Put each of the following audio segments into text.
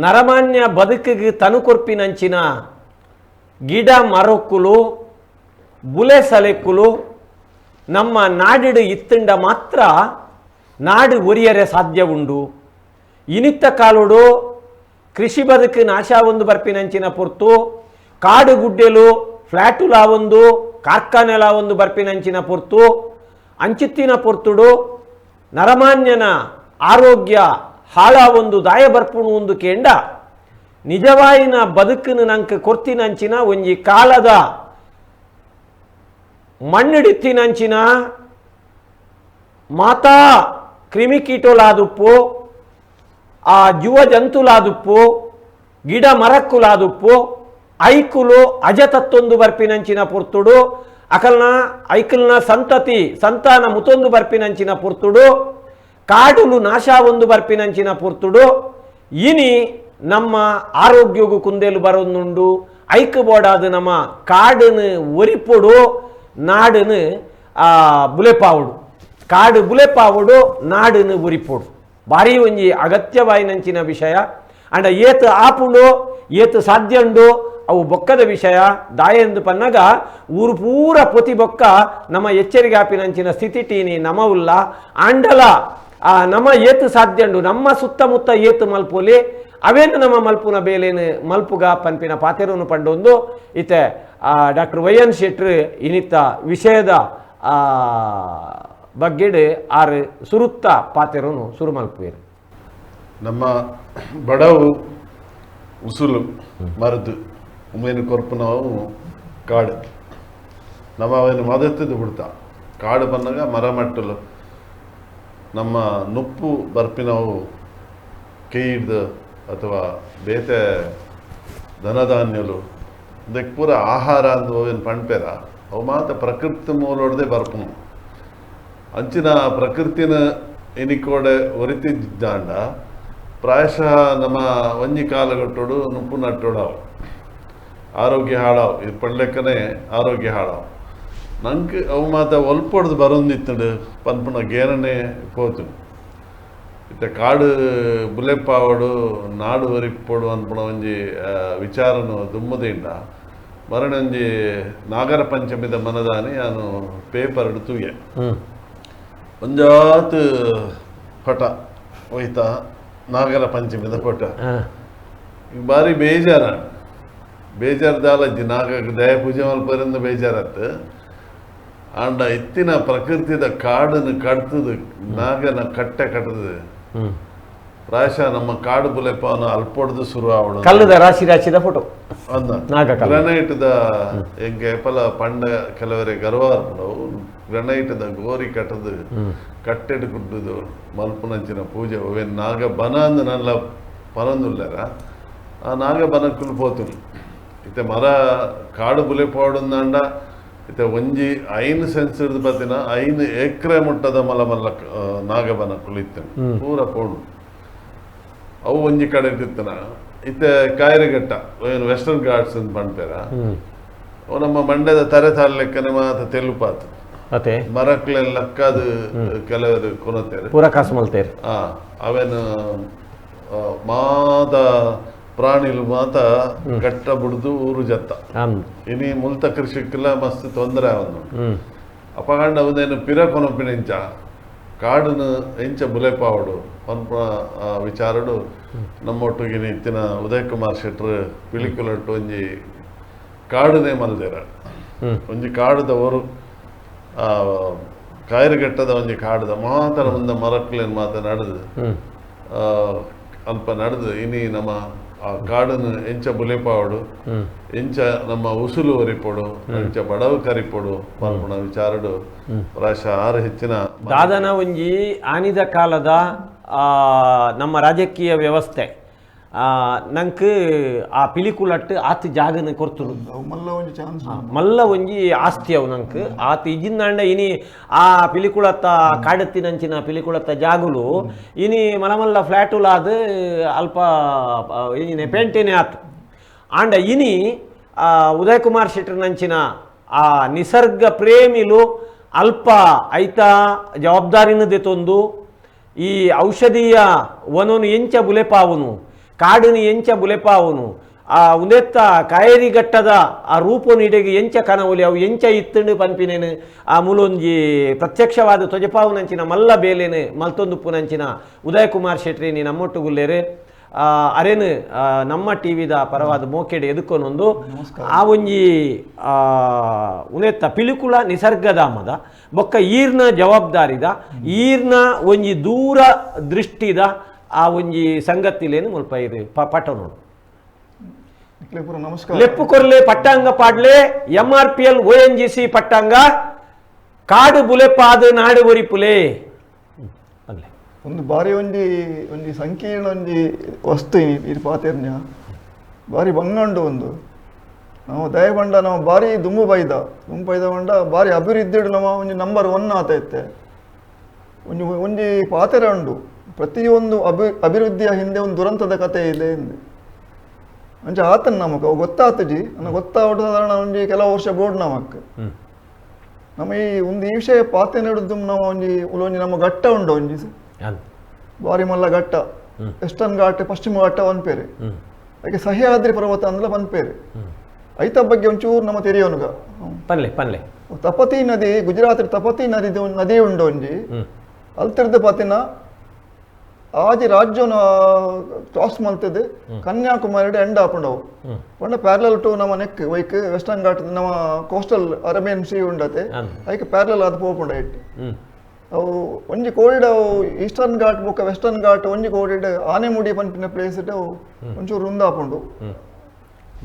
ನರಮಾನ್ಯ ಬದುಕಿಗೆ ತನುಕೊರ್ಪಿನಂಚಿನ ಗಿಡ ಮರಕ್ಕುಲು ಬುಲೆ ಸಲೆಕ್ಕುಲು ನಮ್ಮ ನಾಡಿಡು ಇತ್ತಂಡ ಮಾತ್ರ ನಾಡು ಒರಿಯರೆ ಸಾಧ್ಯ ಉಂಡು. ಇನಿತ್ತ ಕಾಲುಡು ಕೃಷಿ ಬದುಕು ನಾಶ ಒಂದು ಬರ್ಪಿನಂಚಿನ ಪೊರ್ತು, ಕಾಡು ಗುಡ್ಡೆಲು ಫ್ಲ್ಯಾಟುಲಾ ಒಂದು ಕಾರ್ಖಾನೆಲ ಒಂದು ಬರ್ಪಿನಂಚಿನ ಪೊರ್ತು, ಅಂಚಿತ್ತಿನ ಪೊರ್ತುಡು ನರಮಾನ್ಯನ ಆರೋಗ್ಯ ಹಾಳ ಒಂದು ದಾಯ ಬರ್ಪುಣು ಒಂದು ಕೇಂಡ ನಿಜವಾಯಿನ ಬದುಕನ್ನು ನಂಕ ಕೊರ್ತಿನಂಚಿನ ಒಂಜಿ ಕಾಲದ ಮಣ್ಣಿಡಿತ್ತಿನಂಚಿನ ಮಾತಾ ಕ್ರಿಮಿಕೀಟೋಲಾದುಪ್ಪು, ಆ ಜುವ ಜಂತುಲಾದುಪ್ಪು, ಗಿಡ ಮರಕ್ಕುಲಾದುಪ್ಪು, ಐಕುಲು ಅಜತತ್ತೊಂದು ಬರ್ಪಿನಂಚಿನ ಪೊರ್ತುಡು, ಅಕಲ್ನ ಐಕಲ್ನ ಸಂತತಿ ಸಂತಾನ ಮುತೊಂದು ಬರ್ಪಿನಂಚಿನ ಪೊರ್ತುಡು, ಕಾಡುಲು ನಾಶ ಒಂದು ಬರ್ಪಿನಂಚಿನ ಪೊರ್ತುಡು ಇನಿ ನಮ್ಮ ಆರೋಗ್ಯಗೂ ಕುಂದೇಲು ಬರೋದುಂಡು. ಐಕು ಬೋಡಾದ ನಮ್ಮ ಕಾಡನ್ನು ಒರಿಪೊಡು, ನಾಡನ್ನು ಬುಲೆಪಾವುಡು, ಕಾಡು ಬುಲೆಪಾವುಡು, ನಾಡನ್ನು ಒರಿಪೊಡು. ಭಾರಿ ಒಂಜಿ ಅಗತ್ಯವಾಯಿನಂಚಿನ ವಿಷಯ. ಅಂಡ ಏತು ಆಪುಂಡು ಏತು ಸಾಧ್ಯ ಉಂಡು ಅವು ಬೊಕ್ಕದ ವಿಷಯ. ದಾಯೆಂದು ಪನ್ನಗ ಊರು ಪೂರ ಪೊತಿ ಬೊಕ್ಕ ನಮ್ಮ ಎಚ್ಚರಿಕೆ ಆಪಿನಂಚಿನ ಸ್ಥಿತಿ ಟೀನಿ ನಮವುಲ್ಲ. ಆಂಡಲ ಆ ನಮ್ಮ ಏತು ಸಾಧ್ಯ ಉಂಡು ನಮ್ಮ ಸುತ್ತಮುತ್ತ ಏತು ಮಲ್ಪೋಲಿ ಅವೇನು ನಮ್ಮ ಮಲ್ಪುನ ಬೇಲೇನು ಮಲ್ಪುಗ ಪನ್ಪಿನ ಪಾತೆರನ್ನು ಪಂಡೊಂದು ಇತ್ತೆ doctor Y N ಶೆಟ್ರು ಇನಿತ್ತ ವಿಷಯದ ಬಗ್ಗೆಡ್ ಆರು ಸುರುತ್ತ ಪಾತೆರನ್ನು ಸುರು ಮಲ್ಪುವೇರು. ನಮ್ಮ ಬಡವು ಉಸುಲು ಮರದು ಉಮೇನು ಕೊರ್ಪುನವು ಕಾಡು ನಮ್ಮ ಅವೇನು ಮದತ್ತದು ಬಿಡ್ತಾ ಕಾಡು ಬಂದಾಗ ಮರ ಮಟ್ಟಲು ನಮ್ಮ ನುಪ್ಪು ಬರ್ಪಿನವು ಕೈ ಹಿಡ್ದು ಅಥವಾ ಬೇತೆ ಧನಧಾನ್ಯಲು ಇದಕ್ಕೆ ಪೂರ ಆಹಾರ ಅಂದು ಅವೇನು ಪಣ್ಪೇರ ಅವು ಮಾತ್ರ ಪ್ರಕೃತಿ ಮೂಲೊಡ್ದೆ ಬರ್ಪುನು. ಅಂಚಿನ ಪ್ರಕೃತಿನ ಎನಿಕೋಡೆ ಒರಿತಿದ್ದಾಂಡ ಪ್ರಾಯಶಃ ನಮ್ಮ ಒಂಜಿ ಕಾಲಗಟ್ಟೋಡು ನುಪ್ಪು ನಟ್ಟೋಡವು ಆರೋಗ್ಯ ಹಾಳಾವು, ಇದು ಪಡ್ಲೆಕ್ಕನೆ ಆರೋಗ್ಯ ಹಾಳಾವು. ನಂಗೆ ಅವು ಮಾತ ಒಲ್ಪೊಡ್ದು ಬರೊಂದಿತ್ತಂಡು ಪನ್ಪುನ ಗೇನನೆ ಪೋತು. ಇತ್ತೆ ಕಾಡು ಬುಲೆಪಾವಡು ನಾಡು ಒರಿಪೊಡು ಅನ್ಪುನ ಒಂಜಿ ವಿಚಾರನು ದುಮ್ಮದಿಂದ ಮರಣೊಂಜಿ ನಾಗರ ಪಂಚಮಿದ ಮನದಾನಿ ನಾನು ಪೇಪರ್ ತೂಯೆ. ಒಂಜಾತ್ ಪಟ ಹೋಯ್ತಾ ನಾಗರ ಪಂಚಮಿದ ಪಟ ಬಾರಿ ಬೇಜಾರ ಬೇಜಾರು ದಾಲಜ್ಜಿ ನಾಗ ದಯ ಪೂಜೆ ಮಲ್ಪರಿಂದ ಬೇಜಾರತ್ತು. ಆಂಡ ಇತ್ತಿನ ಪ್ರಕೃತಿದ ಕಾಡನ್ನು ಕಡ್ತದು ನಾಗನ ಕಟ್ಟೆ ಕಟ್ಟದು ಪ್ರಾಯಶಃ ನಮ್ಮ ಕಾಡು ಬುಲೆಪನ ಅಲ್ಪೊಡ್ದು ಶುರು ಆವಡು. ಕಲ್ಲುದ ರಾಶಿ ರಾಶಿದ ಫೋಟೋ ಅಂದ ನಾಗ ಗ್ರನೈಟ್ದ ಎಂಗೆ ಎಪಲ ಪಂಡ ಕೆಲವರೆ ಗರ್ವ ಗ್ರನೈಟ್ದ ಗೋರಿ ಕಟ್ಟದು ಕಟ್ಟೆಡ್ ಗುಡ್ಡುದು ಮಲ್ಪುನಂಚಿನ ಪೂಜೆ ಅವೇನು ನಾಗ ಬನ ಅಂದ್ ನಲ್ಲ ಪನೊಂದುಲ್ಲೆರ ಆ ನಾಗ ಬನಕ್ಕುಲು ಪೋತುನು. ಇತ್ತೆ ಮರ ಕಾಡು ಬುಲೆಪಾವಡುಂದಾಂಡ ಇತ್ತೆ ಒಂಜಿ 5 ಸೆನ್ಸ್ ಹಿಡ್ದು ಬತ್ತಿನ 5 ಎಕರೆ ಮುಟ್ಟದ ಮಲ್ಲ ಮಲ್ಲ ನಾಗ ಬನಕ್ಕುಲು ಇತ್ತೆ ಪೂರ ಪೋಡು ಅವು ಒಂಜಿ ಕಡೆ ಇತ್ತಿನ. ಇತ್ತೆ ಕಾಯಿರಘಟ್ಟ ಏನು ವೆಸ್ಟರ್ನ್ ಘಾಟ್ಸ್ ಅಂತ ಪಣ್ಪೇರ ಅವು ನಮ್ಮ ಮಂಡ್ಯದ ತರೆ ತಾಳ್ಲೆಕ್ಕನೆ ಮಾತ ತೆಲುಪಾತು ಮರಕ್ಲೆಲ್ಲ ಲಕ್ಕದು ಕೆಲವರು ಕೊನತ್ತೇರು ಪೂರ ಕಾಸು ಮಲ್ತೇರು. ಅವೇನು ಮಾತ ಪ್ರಾಣಿಲು ಮಾತ ಕಟ್ಟ ಬುಡ್ದು ಊರು ಜತ್ತ ಇನಿ ಮುಲ್ತ ಕೃಷಿಕ್ಕೆಲ್ಲ ಮಸ್ತ್ ತೊಂದರೆ ಅವನು. ಅಪಗಂಡ ಅವನೇನು ಪಿರ ಕೊನಪಿನ ಇಂಚ ಕಾಡನ್ನು ಎಂಚ ಬುಲೆಪಾವಡು ಪನ್ಪ ವಿಚಾರಡು ನಮ್ಮೊಟ್ಟಿಗೆ ಇತ್ತಿನ ಉದಯ್ ಕುಮಾರ್ ಶೆಟ್ರು ಪಿಲಿಕುಲಟ್ಟು ಒಂಜಿ ಕಾಡನೆ ಮಲ್ದೇರ ಒಂಜಿ ಕಾಡುದವರು ಕಾಯಿರುಘಟ್ಟದ ಒಂಜಿ ಕಾಡುದ ಮಾತರ ಮುಂದೆ ಮರಕ್ಲೇನು ಮಾತ ನಡೆದು ಅಲ್ಪ ನಡೆದು ಇನಿ ನಮ್ಮ ಆ ಕಾಡನ್ನು ಎಂಚ ಬುಲೆಪಾವಡು ಎಂಚ ನಮ್ಮ ಉಸುಲು ಒರಿಪೊಡು ಎಂಚ ಬಡವು ಕರಿಪೊಡು ಪನ್ಪುನ ವಿಚಾರಡು ಪ್ರಾಯಶಃ ಆರು ಹೆಚ್ಚಿನ ದಾದನ ಒಂಜಿ ಆನಿದ ಕಾಲದ ನಮ್ಮ ರಾಜಕೀಯ ವ್ಯವಸ್ಥೆ ನಂಕ್ ಆ ಪಿಲಿಕುಲಟ್ಟು ಆತ್ ಜಾಗನ ಕೊರ್ತುನು ಮಲ್ಲ ಒಂಜಿ ಚಾನ್ಸ್ ಮಲ್ಲ ಒಂಜಿ ಆಸ್ತಿ ಅವು ನಂಕ್ ಆತ್ ಇಜಿಂದಾಂಡ ಇನಿ ಆ ಪಿಲಿಕುಳತ್ತ ಕಾಡತ್ತಿನಂಚಿನ ಪಿಲಿಕುಳತ್ತ ಜಾಗುಲು ಇನಿ ಮಲಮಲ್ಲ ಫ್ಲ್ಯಾಟುಲಾದ ಅಲ್ಪ ಇನಿ ಪೇಂಟೇನೆ ಆತು. ಆಂಡ ಇನಿ ಉದಯ್ ಕುಮಾರ್ ಶೆಟ್ಟರ್ನಂಚಿನ ಆ ನಿಸರ್ಗ ಪ್ರೇಮಿಲು ಅಲ್ಪ ಐತ ಜವಾಬ್ದಾರಿನ ದೆತೊಂದು ಈ ಔಷಧೀಯ ವನನು ಎಂಚ ಬುಲೆಪಾವನು ಕಾಡಿನ ಎಂಚ ಬುಲೆಪಾವುನು ಆ ಉಂದೆತ್ತ ಕಾಯರಿಘಟ್ಟದ ಆ ರೂಪನು ಇಡೆಗೆ ಎಂಚ ಕನವಲಿ ಅವು ಎಂಚ ಇತ್ತಂಡು ಪನ್ಪಿನೇನು ಆ ಮೂಲೊಂಜಿ ಪ್ರತ್ಯಕ್ಷವಾದ ತೊಜಪಾವುನಂಚಿನ ಮಲ್ಲ ಬೇಲೇನು ಮಲ್ತೊಂದುಪ್ಪುನಂಚಿನ ಉದಯ ಕುಮಾರ್ ಶೆಟ್ರಿ ನಮ್ಮೊಟ್ಟುಗುಲ್ಲೇರು ಅರೇನು ನಮ್ಮ ಟಿವಿದ ಪರವಾದ ಮೋಕೆಡೆ ಎದುಕೊನೊಂದು ಆ ಒಂಜಿ ಉನೆತ್ತ ಪಿಲಿಕುಲ ನಿಸರ್ಗಧಾಮದ ಬೊಕ್ಕ ಈರ್ನ ಜವಾಬ್ದಾರಿದ ಈರ್ನ ಒಂಜಿ ದೂರ ದೃಷ್ಟಿದ ಆ ಒಂಜಿ ಸಂಗತಿಲೇನು ಮುಲ್ಪ ಇರು ಪಟ ನೋಡು. ನಮಸ್ಕಾರ. ಲೆಪ್ಪು ಕೊರ್ಲೆ ಪಟ್ಟಾಂಗ ಪಾಡ್ಲೆ MRPL ONGC ಪಟ್ಟಾಂಗ ಕಾಡು ಬುಲೆಪಾದ ನಾಡು ಒರಿಪುಲೆ. ಒಂದು ಬಾರಿ ಒಂಜಿ ಒಂಜಿ ಸಂಕೀರ್ಣ ಒಂಜಿ ವಸ್ತು ಇದು ಪಾತೆರ್ನ ಬಾರಿ ಬಂಗಂಡು ಒಂದು ನಾವು ದಯಬಂಡ ನಾವು ಬಾರಿ ದುಂಬು ಬೈದ ದುಂಬು ಬೈದ ಬಂಡ ಬಾರಿ ಅಭಿವೃದ್ಧಿ ನಮ್ಮ ಒಂಜಿ ನಂಬರ್ 1 ಆತೈತೆ. ಒಂಜಿ ಒಂಜಿ ಪಾತೆರ ಉಂಡು, ಪ್ರತಿಯೊಂದು ಅಭಿವೃದ್ಧಿಯ ಹಿಂದೆ ಒಂದು ದುರಂತದ ಕತೆ ಇದೆ ಹಿಂದೆ ಅಂಚ ಆತನ ನಮಕ್ ಅವು ಗೊತ್ತಾತಜಿ ನನ್ನ ಗೊತ್ತಾವಡು ಸಾಧಾರಣ ಒಂಜಿ ಕೆಲವು ವರ್ಷ ಬೋರ್ಡ್ ನಮಕ್ ನಮ್ಮ ಈ ಒಂದು ಈ ವಿಷಯ ಪಾತೆ ನೆಡುದು ನಮ್ಮ ಒಂಜಿ ಒಂಜಿ ನಮ್ಮ ಘಟ್ಟ ಉಂಡು ಒಂಜಿ ಬಾರಿ ಮಲ್ಲ ಘಟ್ಟ ವೆಸ್ಟರ್ನ್ ಘಾಟ್ ಪಶ್ಚಿಮ ಘಟ್ಟ ಪನ್ಪೇರು ಅದಕ್ಕೆ ಸಹ್ಯಾದ್ರಿ ಪರ್ವತ ಅಂದ್ಲ ಪನ್ಪೇರು. ಐತ ಬಗ್ಗೆ ಒಂಚೂರು ನಮ್ಮ ತೆರಿಯೋನುಗ ಪನ್ಲೆ ಪನ್ಲೆ ತಪತಿ ನದಿ ಗುಜರಾತ್ ತಪತಿ ನದಿ ನದಿ ಉಂಡು ಒಂಜಿ ಅಲ್ತಿರ್ದ ಪತಿನ ಆಜಿ ರಾಜ್ಯನ ಕ್ರಾಸ್ ಮಲ್ತದೆ ಕನ್ಯಾಕುಮಾರಿ ಎಂಡ್ ಆಪುಂಡವು ಪಂಡ ಪ್ಯಾರಲಲ್ ಟು ನಮ್ಮ ನೆಕ್ ವೈಕ್ ವೆಸ್ಟರ್ನ್ ಘಾಟ್ ನಮ್ಮ coastal Arabian sea ಉಂಡತೆ ಐಕ್ ಪ್ಯಾರಲಲ್ ಅದು ಪೋಪುಂಡ it ಅವು ಒಂಜಿ ಕೋಡಿಡ್ ಅವು ಈಸ್ಟರ್ನ್ ಘಾಟ್ ಬೊಕ್ಕ ವೆಸ್ಟರ್ನ್ ಘಾಟ್ ಒಂಜಿ ಕೋಡಿಡ್ ಆನೆಮುಡಿ ಪನ್ಪಿನ ಪ್ಲೇಸ್ it ಅವು ಒಂಚೂರು ರುಂದಾಪುಂಡು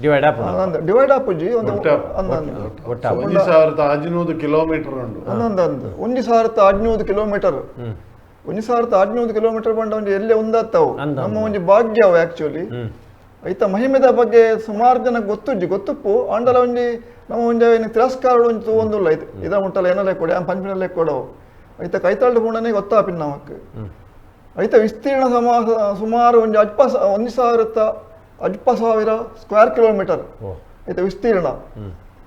ಡಿವೈಡ್ ಆಪುಂಡು ಡಿವೈಡ್ ಆಪುಜಿ ಒಂದು 1500 ಕಿಲೋಮೀಟರ್ ಉಂಡು ಒಂದೊಂದು 1500 ಕಿಲೋಮೀಟರ್ 1500 ಕಿಲೋಮೀಟರ್ ಬಂಡ ಒಂಜಿ ಎಲ್ಲೇ ಒಂದಾತ್ತವು ನಮ್ಮ ಒಂಜಿ ಭಾಗ್ಯ ಅವು ಆಕ್ಚುಲಿ. ಐತ ಮಹಿಮೆದ ಬಗ್ಗೆ ಸುಮಾರು ಜನ ಗೊತ್ತುಜ್ಜಿ ಗೊತ್ತುಪ್ಪು ಆಂಡಲ ಒಂಜಿ ನಮ್ಮ ಒಂಜಿ ತಿರಸ್ಕಾರ ಒಂಜಿ ತೂವೊಂದುಲ್ಲ ಐತೆ ಇದ ಉಂಟಲ್ಲ ಏನಲ್ಲ ಕೊಡಿ ಆ ಪಂಪಿನಲ್ಲೇ ಕೊಡವು ಐತ ಕೈತಾಳ್ಡು ಪೂಂಡನೇ ಗೊತ್ತಾಪಿನ ನಮಕ್. ಐತ ವಿಸ್ತೀರ್ಣ ಸುಮಾರು ಒಂಜಿ 15,000 ಸ್ಕ್ವೇರ್ ಕಿಲೋಮೀಟರ್ ಐತ ವಿಸ್ತೀರ್ಣ.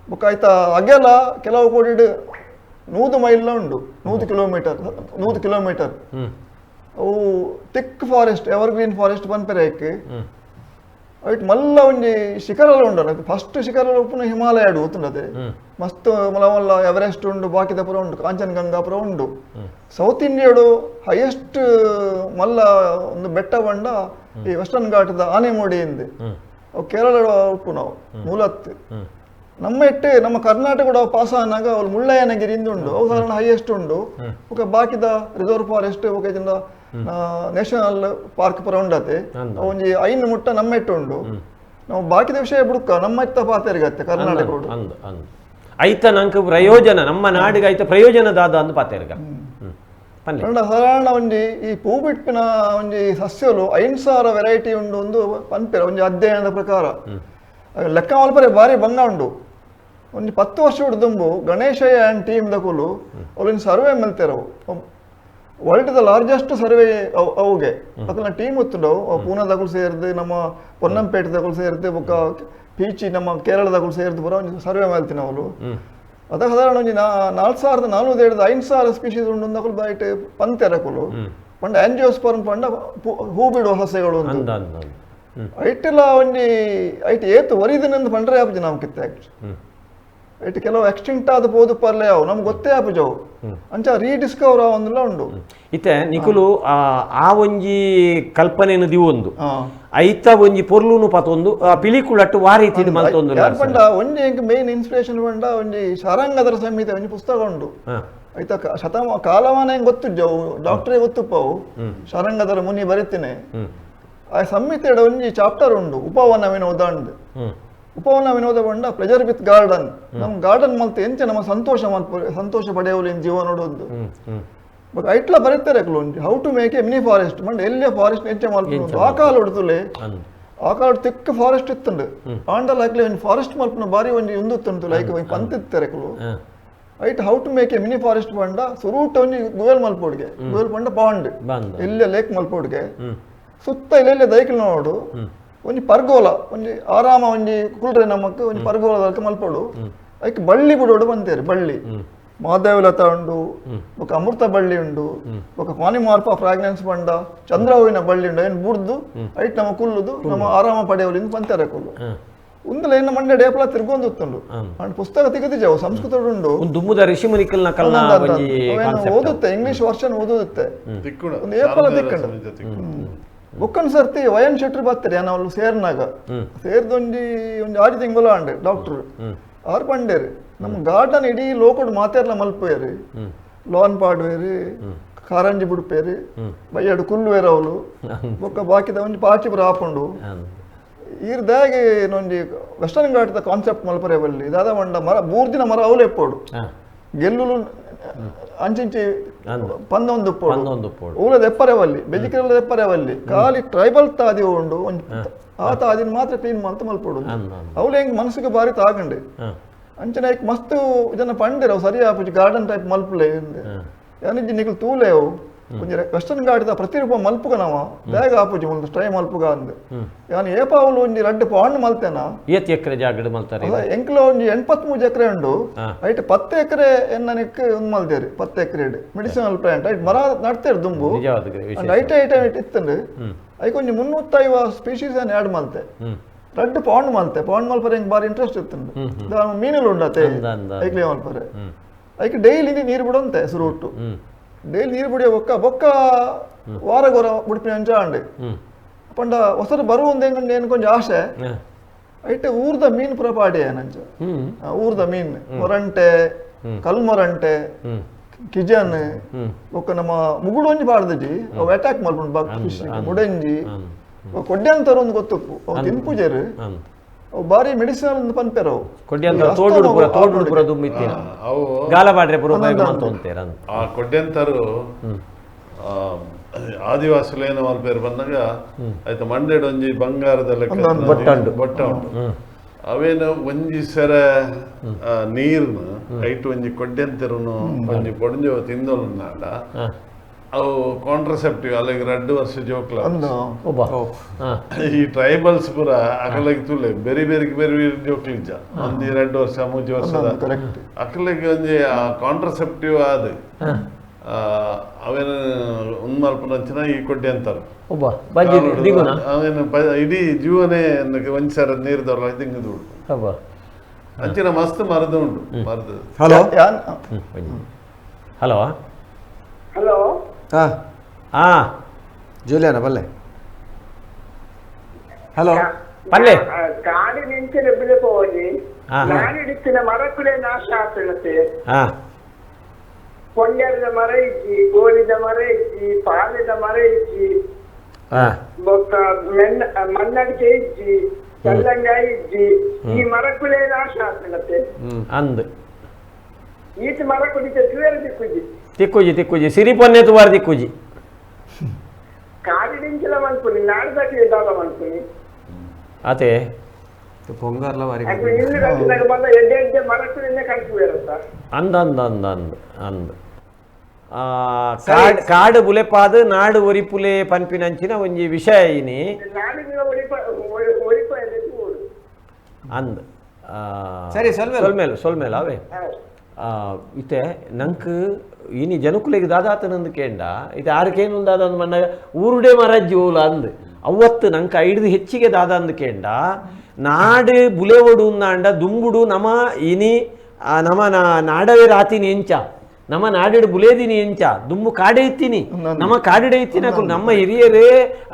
ಬೊಕ್ಕ ಐತ ಅಗೆಲ ಕೆಲವು ಕೋಡಿಡ್ 100 ಮೈಲ್ ಉಂಡು 100 ಕಿಲೋಮೀಟರ್ 100 ಕಿಲೋಮೀಟರ್ ಅವು thick forest evergreen forest ಪನ್ಪೆರೆ ಐಕ್ ಐಟ್ ಮಲ್ಲ ಒಂಜಿ ಶಿಖರಲ ಉಂಡು. ಫಸ್ಟ್ ಶಿಖರಲ ಉಪ್ಪುನ ಹಿಮಾಲಯ ಗೊತ್ತುಂಡದೆ ಮಸ್ತ್ ಮಲ್ಲ ಮಲ್ಲ ಎವರೆಸ್ಟ್ ಉಂಡು ಬಾಕಿದಪುರ ಉಂಡು ಕಾಂಚನಗಂಗಾಪುರ ಉಂಡು. ಸೌತ್ ಇಂಡಿಯಾಡು ಹೈಯೆಸ್ಟ್ ಮಲ್ಲ ಒಂದು ಬೆಟ್ಟ ಬಂಡ ಈ ವೆಸ್ಟರ್ನ್ ಘಾಟದ ಆನೆಮೋಡಿ ಎಂದೆ ಅವು ಕೇರಳ ಉಪ್ಪು ನಾವು ಮೂಲತ್ ನಮ್ಮ ಇಟ್ಟು ನಮ್ಮ ಕರ್ನಾಟಕ ಕೂಡ ಪಾಸ್ ಆನಾಗ ಅವ್ರು ಮುಳ್ಳಯ್ಯನಗಿರಿ ಉಂಡು ಅವು ಸಾಧಾರಣ ಹೈಯೆಸ್ಟ್ ಉಂಡು. ఒక ಬಾಕಿದ ರಿಸರ್ವ್ ಫಾರೆಸ್ಟ್ ఒక ನ್ಯಾಷನಲ್ ಪಾರ್ಕ್ ಪರ ಉಂಡತೆ ಒಂಜಿ 5 ಮುಟ್ಟ ನಮ್ಮ ಇಟ್ಟು ಉಂಡು. ನಾವು ಬಾಕಿದ ವಿಷಯ ಬುಡುಕ ನಮ್ಮ ಇತ್ತ ಪಾತೆರ್ಗತ್ತೆ ಕರ್ನಾಟಕ ಐತ ನಂಗೆ ಪ್ರಯೋಜನ ನಮ್ಮ ನಾಡಿಗೆ ಐತ ಪ್ರಯೋಜನ ದಾದ ಅಂದು ಪಾತೆರ್ಗ. ಸಾಧಾರಣ ಒಂಜಿ ಈ ಪೂ ಬಿಟ್ಪಿನ ಒಂಜಿ ಸಸ್ಯಲು 5,000 ವೆರೈಟಿ ಉಂಡು ಒಂದು ಪನ್ಪೆರ ಒಂಜಿ ಅಧ್ಯಯನದ ಪ್ರಕಾರ ಲೆಕ್ಕ ಮಲ್ಪರೆ ಬಾರಿ ಬಂಗ ಉಂಡು. ಒಂಜಿ 10 ವರ್ಷ ದುಂಬು ಗಣೇಶಯ್ಯ ಆ್ಯಂಡ್ ಟೀಮ್ ದಕುಲು ಅವ್ರೊಂದು ಸರ್ವೆ ಮಲ್ತೆರವು world the largest survey ಅವುಗೆ ಅಕಲ್ನ team ಒತ್ತುಂಡವು ಪೂನಾದಕುಲು ಸೇರಿದು ನಮ್ಮ ಪೊನ್ನಂಪೇಟೆ ದಕುಲು ಸೇರಿದು ಬೊಕ್ಕ ಪೀಚಿ ನಮ್ಮ ಕೇರಳದಕುಲು ಸೇರಿದು ಪೂರ ಒಂಜಿ ಸರ್ವೆ ಮಲ್ತಿನ ಅವಳು. ಅದ ಸಾಧಾರಣ ಒಂಜಿ 4,407 5,000 ಸ್ಪೀಶೀಸ್ ಉಂಡು ಅಂದಕುಲು ಬೈಟ್ ಪಂತೆರಕುಲು ಪಂಡ ಆಂಜಿಯೋಸ್ಪರ್ಮ್ ಪಂಡ ಹೂ ಬಿಡುವ ಸಸ್ಯಗಳು ಒಂದು ಐಟೆಲ್ಲ ಒಂಜಿ ಐಟ್ ಏತು ಒರಿದಿನಂದು ಪಂಡ್ರೆ ಆಪುಜಿ ನಮ್ಕಿತ್ತೆ ಆಕ್ಚುಲಿ. ಐಟ್ ಕೆಲವು ಎಕ್ಸ್ಟಿಂಕ್ಟ್ ಆದ ಪೋದು ಪರ್ಲೆ ಅವು ನಮ್ಗೆ ಗೊತ್ತೇ ಆಪುಜವು ಅಂಚ ರೀಡಿಸ್ಕವರ್ ಆವೊಂದುಲ ಉಂಡು. ಇತ್ತೆ ನಿಕುಲು ಆ ಒಂಜಿ ಕಲ್ಪನೆಯನ್ನು ದಿವೊಂದು ಐತ ಒಂಜಿ ಪೊರ್ಲುನು ಪತೊಂದು ಪಿಲಿಕುಳಟ್ಟು ವಾರೀತಿ ಮಲ್ತೊಂದು ಪಂಡ ಒಂಜಿ ಎಂಕ್ ಮೇನ್ ಇನ್ಸ್ಪಿರೇಷನ್ ಪಂಡ ಒಂಜಿ ಶಾರಂಗದರ ಸಂಹಿತೆ ಒಂಜಿ ಪುಸ್ತಕ ಉಂಡು. ಐತ ಶತಮ ಕಾಲಮಾನ ಹೆಂಗ್ ಗೊತ್ತುಜ್ಜವು ಡಾಕ್ಟ್ರೇ ಗೊತ್ತುಪ್ಪವು ಶಾರಂಗದರ ಮುನಿ ಬರೀತೀನಿ. ಆ ಸಂಹಿತೆಡ ಒಂಜಿ ಚಾಪ್ಟರ್ ಉಂಡು ಉಪವನ ವಿನೋದ ಉಂಡು. ಉಪವನ ವಿನೋದ ಪಂಡ pleasure with garden ನಮ್ಮ ಗಾರ್ಡನ್ ಮಲ್ತ ಎಂಚ ನಮ್ಮ ಸಂತೋಷ ಮಲ್ಪ ಸಂತೋಷ ಪಡೆಯಲು ಜೀವನ ನೋಡೋದು ಬಟ್ ಐಟ್ಲ ಬರೀತಾರೆ ಒಂಜಿ how to make a mini forest ಮಂಡ ಎಲ್ಲಿಯ ಫಾರೆಸ್ಟ್ ಎಂಚ ಮಲ್ಪುಂಡು ಆ ಕಾಲ ಉಡುತ್ತಲೆ ಆ ಕಾಲ ತಿಕ್ಕ ಫಾರೆಸ್ಟ್ ಇತ್ತುಂಡು ಆಂಡಲ್ ಹಾಕ್ಲಿ ಒಂಜಿ ಫಾರೆಸ್ಟ್ ಮಲ್ಪುನ ಬಾರಿ ಒಂಜಿ ಉಂದುತ್ತುಂಟು ಲೈಕ್ ಒಂಜಿ ಪಂತಿತ್ತಾರೆ ಐಟ್ how to make a mini forest ಪಂಡ ಸುರೂಟ ಒಂಜಿ ಗುವೆಲ್ ಮಲ್ಪೋಡ್ಗೆ ಗುವೆಲ್ ಪಂಡ ಪಾಂಡ್ ಎಲ್ಲ ಲೇಕ್ ಮಲ್ಪೋಡ್ಗೆ ಸುತ್ತ ಇಲ್ಲೆಲ್ಲ ದೈಕಲ್ ನೋಡು ಒಂಜಿ ಪರ್ಗೋಲ ಒಂಜಿ ಆರಾಮ ಒಂಜಿ ಕುಲ್ರೆ ನಮಕ್ ಒಂಜಿ ಪರ್ಗೋಲ ಮಲ್ಪೋಡು ಐಕ್ ಬಳ್ಳಿ ಬಿಡೋಡು ಬಂತೇರಿ ಬಳ್ಳಿ ಮಾದೇವಲತಾ ಉಂಡು, ಬೊಕ ಅಮೃತ ಬಳ್ಳಿ ಉಂಡು, ಬೊಕ ಕಾನಿಮಾರ್ಪ ಫ್ರಾಗ್ರೆನ್ಸ್ ಬಂಡ ಚಂದ್ರಹೂವಿನ ಬಳ್ಳಿ ಉಂಡು. ಏನು ಬುಡ್ದು ಐಟ್ ನಮ್ಮ ಕುಲ್ಲುದು ನಮ್ಮ ಆರಾಮ ಪಡೆಯವಲಿಂದ ಪಂತಾರೆ ಕುಲ್ಲು ಉಂದಲ ಏನ ಮಂಡೆ ಡೇಪಲ ತಿರ್ಗೊಂದುತ್ತುಂಡು. ಅಂಡ್ ಪುಸ್ತಕ ತಿಗದಿಜವು ಸಂಸ್ಕೃತ ಉಂಡು. ದುಮ್ಮುದ ಋಷಿ ಮುನಿಕಲ್ನ ಕಲ್ನ ಓದುತ್ತೆ, ಇಂಗ್ಲಿಷ್ ವರ್ಷನ್ ಓದುತ್ತೆ, ಒಂದು ಏಪಲ ತಿಕ್ಕಂಡು. ಬೊಕ್ಕನ್ ಸರ್ತಿ ವಯನ್ ಶೆಟ್ರು ಬರ್ತಾರೆ ನಾವು ಸೇರ್ನಾಗ ಸೇರ್ದೊಂಜಿ ಒಂಜಿ ಆರು ತಿಂಗಳು ಅಂಡೆ ಡಾಕ್ಟರ್ ಆರು ಪಂಡೇರು ನಮ್ಮ ಗಾರ್ಡನ್ ಇಡೀ ಲೋಕಡ್ ಮಾತೆರ್ಲ ಮಲ್ಪೇರು, ಲಾನ್ ಪಾಡ್ವೇರು, ಕಾರಂಜಿ ಬಿಡ್ಪೇರು, ಬಯ್ಯಾಡು ಕುಲ್ಲುವೇರು ಅವಳು ಬೊಕ್ಕ ಬಾಕಿದ ಒಂಜಿ ಪಾಚಿ ಪುರ ಆಪುಂಡು. ಈರ್ದಾಗೆ ಒಂಜಿ ವೆಸ್ಟರ್ನ್ ಘಾಟದ ಕಾನ್ಸೆಪ್ಟ್ ಮಲ್ಪರೆ ಬಲ್ಲಿ ದಾದ ಮಂಡ ಮರ ಬೂರ್ದಿನ ಮರ ಅವಳು ಎಪ್ಪೋಡು ಗೆಲ್ಲುಲು ಅಂಚಿಂಚಿ ಪಂದೊಂದು ಉಪ್ಪೋಡು ಊಲದ ಎಪ್ಪರೆ ಬಲ್ಲಿ ಬೆಜಿಕೆಲ್ಲ ಎಪ್ಪರೆ ಬಲ್ಲಿ ಖಾಲಿ ಟ್ರೈಬಲ್ ತಾದಿ ಉಂಡು ಒಂಜಿ ಆ ತಾದಿನ ಮಾತ್ರ ಕ್ಲೀನ್ ಮಲ್ತ ಮಲ್ಪೋಡು. ಅವಳು ಹೆಂಗ್ ಮನಸ್ಸಿಗೆ ಬಾರಿ ತಾಗಂಡೆ ಅಂಚನೆ ಮಸ್ತ್ ಇದನ್ನ ಪಂಡಿರ ಅವು ಸರಿ ಆಪುಜಿ ಗಾರ್ಡನ್ ಟೈಪ್ ಮಲ್ಪುಲೆ ಯಾನಿಜ್ಜಿ ನಿಕಲ್ ತೂಲೆ ಅವು ಒಂಜಿ ವೆಸ್ಟರ್ನ್ ಘಾಟದ ಪ್ರತಿರೂಪ ಮಲ್ಪುಗ ನಾವ ಬೇಗ ಆಪುಜಿ ಮುಲ್ತ ಟ್ರೈ ಮಲ್ಪುಗ ಅಂದ್ ಯಾನ್ ಏಪಾವಲು ಒಂಜಿ ರಡ್ಡ್ ಪಾಂಡ್ ಮಲ್ತೇನ. ಏತ್ ಎಕರೆ ಜಾಗಡ್ ಮಲ್ತಾರೆ? ಎಂಕ್ಲ ಒಂಜಿ 83 ಎಕರೆ ಉಂಡು. ಐಟ್ 10 ಎಕರೆ ಎನ್ನನಿಕ್ ಒಂದ್ ಮಲ್ದೇರು, 10 ಎಕರೆ medicinal plant ಐಟ್ ಮರ ನಡ್ತೇರು ದುಂಬು ಐಟ್ ಐಟ್ ಐಟ್ ಇತ್ತಂಡು. ಐಕ್ ಒಂಜಿ 350 ಸ್ಪೀಶೀಸ್ ಅನ್ನು ಆಡ್ ಮಲ್ತೆ, ರಡ್ಡ್ ಪಾಂಡ್ ಮಲ್ತೆ. ಪಾಂಡ್ ಮಲ್ಪರೆ ಎಂಕ್ ಬಾರಿ ಇಂಟ್ರೆಸ್ಟ್ ಇತ್ತುಂಡು. ಮೀನುಲು ಉಂಡತೆ ಐಕ್ಲೆ ಮಲ್ಪರೆ ಐಕ್ ಡೈಲಿ ನೀರು ಬಿಡಂತೆ ಸುರುಟ್ಟು ಡೈಲಿ ನೀರು ಬಿಡಿಯೋ ಬೊಕ್ಕ ಬೊಕ್ಕ ವಾರ ಗೊರ ಬಿಡ್ಪಿನ ಅಂಚ ಅಂಡೆ ಪಂಡ ಹೊಸರು ಬರುವಂತ ಏನು ಕೊಂಚ ಆಸೆ ಐಟ್ ಊರ್ದ ಮೀನು ಪುರ ಪಾಡಿ ನಂಚ. ಊರ್ದ ಮೀನು ಮೊರಂಟೆ, ಕಲ್ಮೊರಂಟೆ, ಕಿಜನ್ ಬೊಕ್ಕ ನಮ್ಮ ಮುಗುಡು ಒಂಜಿ ಪಾಡ್ದಜಿ ಅವು ಅಟ್ಯಾಕ್ ಮಲ್ಪುಂಡು ಬಾಕ್ ಫಿಶ್ ಮುಡೆಂಜಿ ಕೊಡ್ಯಾಂತರು ಒಂದು ಗೊತ್ತುಪ್ಪು ಅವು ತಿನ್ಪುಜೆರು ಅವು ಬಾರಿ ಮೆಡಿಸಿನಲ್ ಒಂದು ಪನ್ಪೆರು ಅವು ಆ ಕೊಡ್ಯಂತರು ಆದಿವಾಸಿಲೇನ ಮಲ್ಪೇರು ಬಂದಾಗ ಆಯ್ತು ಮಂಡೆಡ್ ಒಂಜಿ ಬಂಗಾರದ ಲೆಕ್ಕ ಬೊಟ್ಟ ಉಂಟು. ಅವೇನು ಒಂಜಿ ಸೆರ ನೀರ್ನ ಐಟ್ ಒಂಜಿ ಕೊಡ್ಯಂತರುನು ಒಂಜಿ ಪೊಡಂಜೋ ತಿಂದೊಲ್ನಾಡ ಅವು ಕಾಂಟ್ರಸೆಪ್ಟಿವ್ ಅಲ್ಲಿಗೆ 2 ವರ್ಷ ಜೋಕ್ಲ. ಈ ಟ್ರೈಬಲ್ಸ್ ಪೂರ ಅಕಲಗೆ ತುಲೆ ಬೇರೆ ಬೇರೆ ಬೇರೆ ಬೇರೆ ಜೋಕ್ಲಿಜ್ಜ ಒಂಜಿ 2 ವರ್ಷ 3 ವರ್ಷದ ಅಕಲಿಗೆ ಒಂಜಿ ಕಾಂಟ್ರಸೆಪ್ಟಿವ್ ಆದ ಅವೇನು ಒಂದ್ ಮಲ್ಪನಂಚಿನ ಈ ಕೊಡ್ಡೆ ಅಂತಾರೆ ಅವೇನು ಇಡೀ ಜೀವನೇ ಒಂಜಿ ಸರ ನೀರು ದೊರಲ ದಿಂಗ ದುಡ್ಡು ಅಂಚಿನ ಮಸ್ತ್ ಮರದ ಉಂಟು ಮರದ. Hello hello hello ಹಾ ಹಾ ಜೂಲಿಯಾನ ಬಲ್ಲೆ. ಹಲೋ ಪಲ್ಲೆ ಕಾಡಿನಿಂಚಿನ ಬಿಳುಪೋಗಿ ನಾಡಿಡಿತ್ತಿನ ಮರಕುಲೆ ನಾಶ ಆಗ್ತದೆ. ಕೊಂಡದ ಮರ ಇಜ್ಜಿ, ಗೋಲಿದ ಮರ ಇಜ್ಜಿ, ಪಾಲದ ಮರ ಇಜ್ಜಿ, ಬೊಕ್ಕ ಮಣ್ಣಡಿಕೆ ಇಜ್ಜಿ, ಕಲ್ಲಂಗಾಯಿ ಇಜ್ಜಿ, ಈ ಮರಕುಲೆ ನಾಶ ಆಗ್ತದೆ. ಅಂದ್ ಈತ ಮರ ಕುಡಿತ ತಿಕ್ಕುಜಿ ತಿಕ್ಕುಜಿ ತಿಕ್ಕುಜಿ ಸಿರಿ ಪೊನ್ನೆ ತುವಾರ್ ತಿಕ್ಕುಜಿ ಕಾಡಿನಿಂಚಲ ಮನ್ಪುನಿ ನಾಡ್ದಾಕಿ ದಾದ ಮನ್ಪುನಿ ಅದೇ ಪೊಂಗರ್ಲ ಬಾರಿ ಬಂದ ಎಡ್ಡೆ ಎಡ್ಡೆ ಮರಕುಲೆನ್ನೇ ಕಳಿಸುವಿರತ್ತ ಅಂದ ಅಂದ ಅಂದ ಅಂದ ಅಂದ ಕಾಡ್ ಕಾಡು ಬುಲೆಪಾದು ನಾಡು ಒರಿಪುಲೆ ಪನ್ಪಿನಂಚಿನ ಒಂಜಿ ವಿಷಯ ಇನಿ ಅಂದ್ ಸರಿ ಸೊಲ್ಮೇಲು ಸೊಲ್ಮೇಲು ಅವೇ ಇತ್ತೆ ನಂಕ್ ಇನಿ ಜನಕುಲೆಗ್ ದಾದಾತನಂದು ಕೇಂಡ ಇತ್ತೆ ಆರಕೇನು ದಾದ ಅಂದ್ ಮಣ್ಣಾಗ ಊರುಡೆ ಮರಜ್ಜಿ ಓಲ ಅಂದ್ ಅವತ್ತು ನಂಗೆ ಐಡ್ದು ಹೆಚ್ಚಿಗೆ ದಾದ ಅಂದ್ ಕೇಂಡ ನಾಡು ಬುಲೆವಡು ಅಂಡ ದುಂಬುಡು ನಮ ಇನಿ ನಮ ನಾಡವೇ ರಾತಿನಿ ಎಂಚ ನಮ್ಮ ನಾಡಿಡು ಬುಲೇದಿನಿ ಎಂಚ ದುಮ್ಮು ಕಾಡೆ ಇತ್ತೀನಿ ನಮ್ಮ ಕಾಡಿಡೆ ಇತ್ತಿನಕುಲು ನಮ್ಮ ಹಿರಿಯರೇ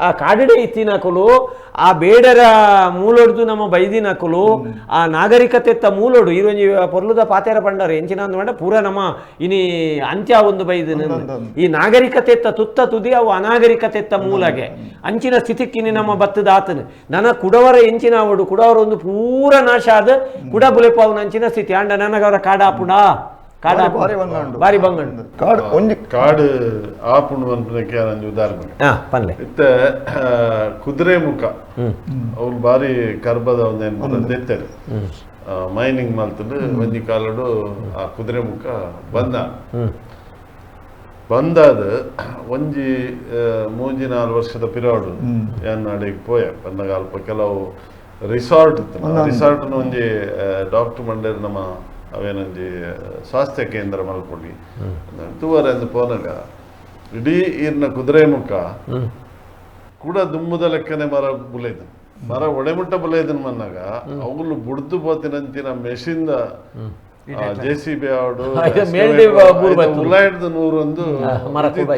ಆ ಕಾಡಿಡೆ ಇತ್ತಿನಕುಲು ಆ ಬೇಡರ ಮೂಲೊಡ್ದು ನಮ್ಮ ಬೈದಿನಕುಲು ಆ ನಾಗರಿಕತೆತ್ತ ಮೂಲೊಡು ಈರೊಂಜಿ ಪೊರ್ಲುದ ಪಾತೆರ ಪಂಡರು ಎಂಚಿನ ಅಂದ್ ಪಂಡ ಪೂರ ನಮ್ಮ ಇನಿ ಅಂತ್ಯ ಒಂದು ಬೈದಿನ ಈ ನಾಗರಿಕತೆತ್ತ ತುತ್ತ ತುದಿ ಅವು ಅನಾಗರಿಕತೆತ್ತ ಮೂಲಗೆ ಅಂಚಿನ ಸ್ಥಿತಿಕ್ಕಿನಿ ನಮ್ಮ ಬತ್ತದ ಆತನು ನನ್ನ ಕುಡವರ ಎಂಚಿನ ಅವಡು ಕುಡವರ ಒಂದು ಪೂರ ನಾಶ ಆದ ಕುಡ ಬುಲೆಪಾವುನ ಅಂಚಿನ ಸ್ಥಿತಿ ಅಂಡ ನನಗವರ ಕಾಡಾಪುಡ ಬಾರಿ ಬಂಗಂಡು ಕಾಡು ಒಂಜಿ ಕಾಡು ಆಪುಂಡು ಪನ್ಪುನಕ್ಕೆ ಒಂಜಿ ಉದಾಹರಣೆ ಪನ್ಲೆ ಇತ್ತೆ ಕುದುರೆ ಮುಖ ಅವ್ರು ಬಾರಿ ಕರ್ಬದ ಒಂದೇನು ದೆತ್ತೆರ್ ಮೈನಿಂಗ್ ಮಲ್ತುಂಡು ಒಂಜಿ ಕಾಲಡು ಆ ಕುದುರೆ ಮುಖ ಬಂದ ಬಂದಾದ ಒಂಜಿ 3-4 ವರ್ಷದ ಪಿರಾಡು ಯಾನ್ ಪೋಯ ಬಂದಾಗ ಅಲ್ಪ ಕೆಲವು ರಿಸಾರ್ಟ್ ಇತ್ತು ರಿಸಾರ್ಟ್ ಒಂಜಿ ಡಾಕ್ಟರ್ ಮಂಡೇರ್ ನಮ್ಮ ಅವೇನೊಂಜಿ ಸ್ವಾಸ್ಥ್ಯ ಕೇಂದ್ರ ಮಲ್ಪೊಲಿ ತೂವರೆ ಪೋನಗ ಇಡೀ ಈರ್ನ ಕುದುರೆ ಮುಖ ಕೂಡ ದುಂಬುದ ಲೆಕ್ಕನೆ ಮರ ಬುಲೇದು ಮರ ಒಡೆಮುಟ್ಟ ಬುಲೇದನ್ ಮನ್ನಾಗ ಅವುಲು ಬುಡ್ದು ಪೋತಿನಂಚಿನ ಮೆಷಿನ್ ಜೆಸಿಬಿ ಆವಡು ಉಲಾಯ್ದ ನೂರೊಂದು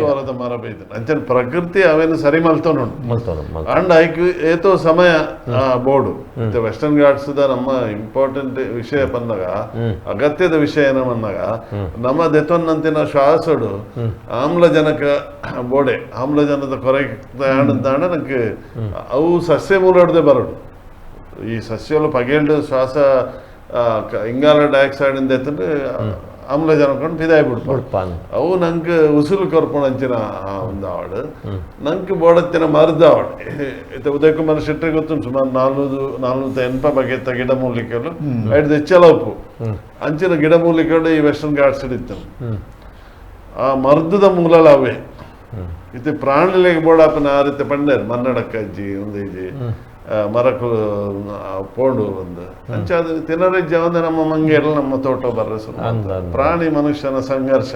ವಾರದ ಮರ ಬೈದು ಅಂಚನ ಪ್ರಕೃತಿ ಅವೇನು ಸರಿ ಮಲ್ತೋನು ಅಂಡ್ ಐಕ್ ಏತೋ ಸಮಯ ಬೋರ್ಡು ವೆಸ್ಟರ್ನ್ ಘಾಟ್ಸ್ the ನಮ್ಮ ಇಂಪಾರ್ಟೆಂಟ್ ವಿಷಯ ಬಂದಾಗ ಅಗತ್ಯದ ವಿಷಯ ಏನಮನ್ನಾಗ ನಮ್ಮ ದೆತ್ತೊನ್ನಂತಿನ ಶ್ವಾಸಡು ಆಮ್ಲಜನಕ ಬೋಡೆ ಆಮ್ಲಜನದ ಕೊರತೆ ಆಂಡ ನಂಗೆ ಅವು ಸಸ್ಯ ಮೂಲಡ್ದೆ ಬರೋಡು ಈ ಸಸ್ಯಗಳು ಪಗೆಲ್ಡು ಶ್ವಾಸ ಇಂಗಾಲ ಡೈಆಕ್ಸೈಡ್ ಇಂದ ಎತ್ತಂದ್ರೆ ಆಮ್ಲಜನಕ ಪಿದಾಯಿ ಬಿಡ್ಪಾನ್ ಅವು ನಂಗೆ ಉಸುಲು ಕೊರ್ಪುಣ ಅಂಚಿನ ಒಂದು ಆವಡು ನಂಗೆ ಬೋಡತ್ತಿನ ಮರದ ಆವಡು ಇತ್ತೆ ಉದಯ ಕುಮಾರ್ ಶೆಟ್ಟಿ ಗೊತ್ತು ಸುಮಾರು 480 ಬಗೆತ ಗಿಡಮೂಲಿಕೆಗಳು ಐದು ಹೆಚ್ಚಲ ಉಪ್ಪು ಅಂಚಿನ ಗಿಡಮೂಲಿಕೆಗಳು ಈ ವೆಸ್ಟರ್ನ್ ಘಾಟ್ಸ್ ಇತ್ತು ಆ ಮರ್ದದ ಮೂಲಲ ಅವೇ ಇತ್ತೆ ಪ್ರಾಣಿಲೆಗೆ ಬೋಡಾಪನ ಆ ರೀತಿ ಪಂಡೇರು ಮನ್ನಡಕ್ಕಜ್ಜಿ ಒಂದಿಜ್ಜಿ ಮರಕು ಪೋಂಡು ಒಂದು ಅಂಚಾದ ತಿನ್ನರೆಜ್ಜ ಒಂದು ನಮ್ಮ ಮಂಗೇರ್ಲ ನಮ್ಮ ತೋಟ ಬರ್ರ ಪ್ರಾಣಿ ಮನುಷ್ಯನ ಸಂಘರ್ಷ.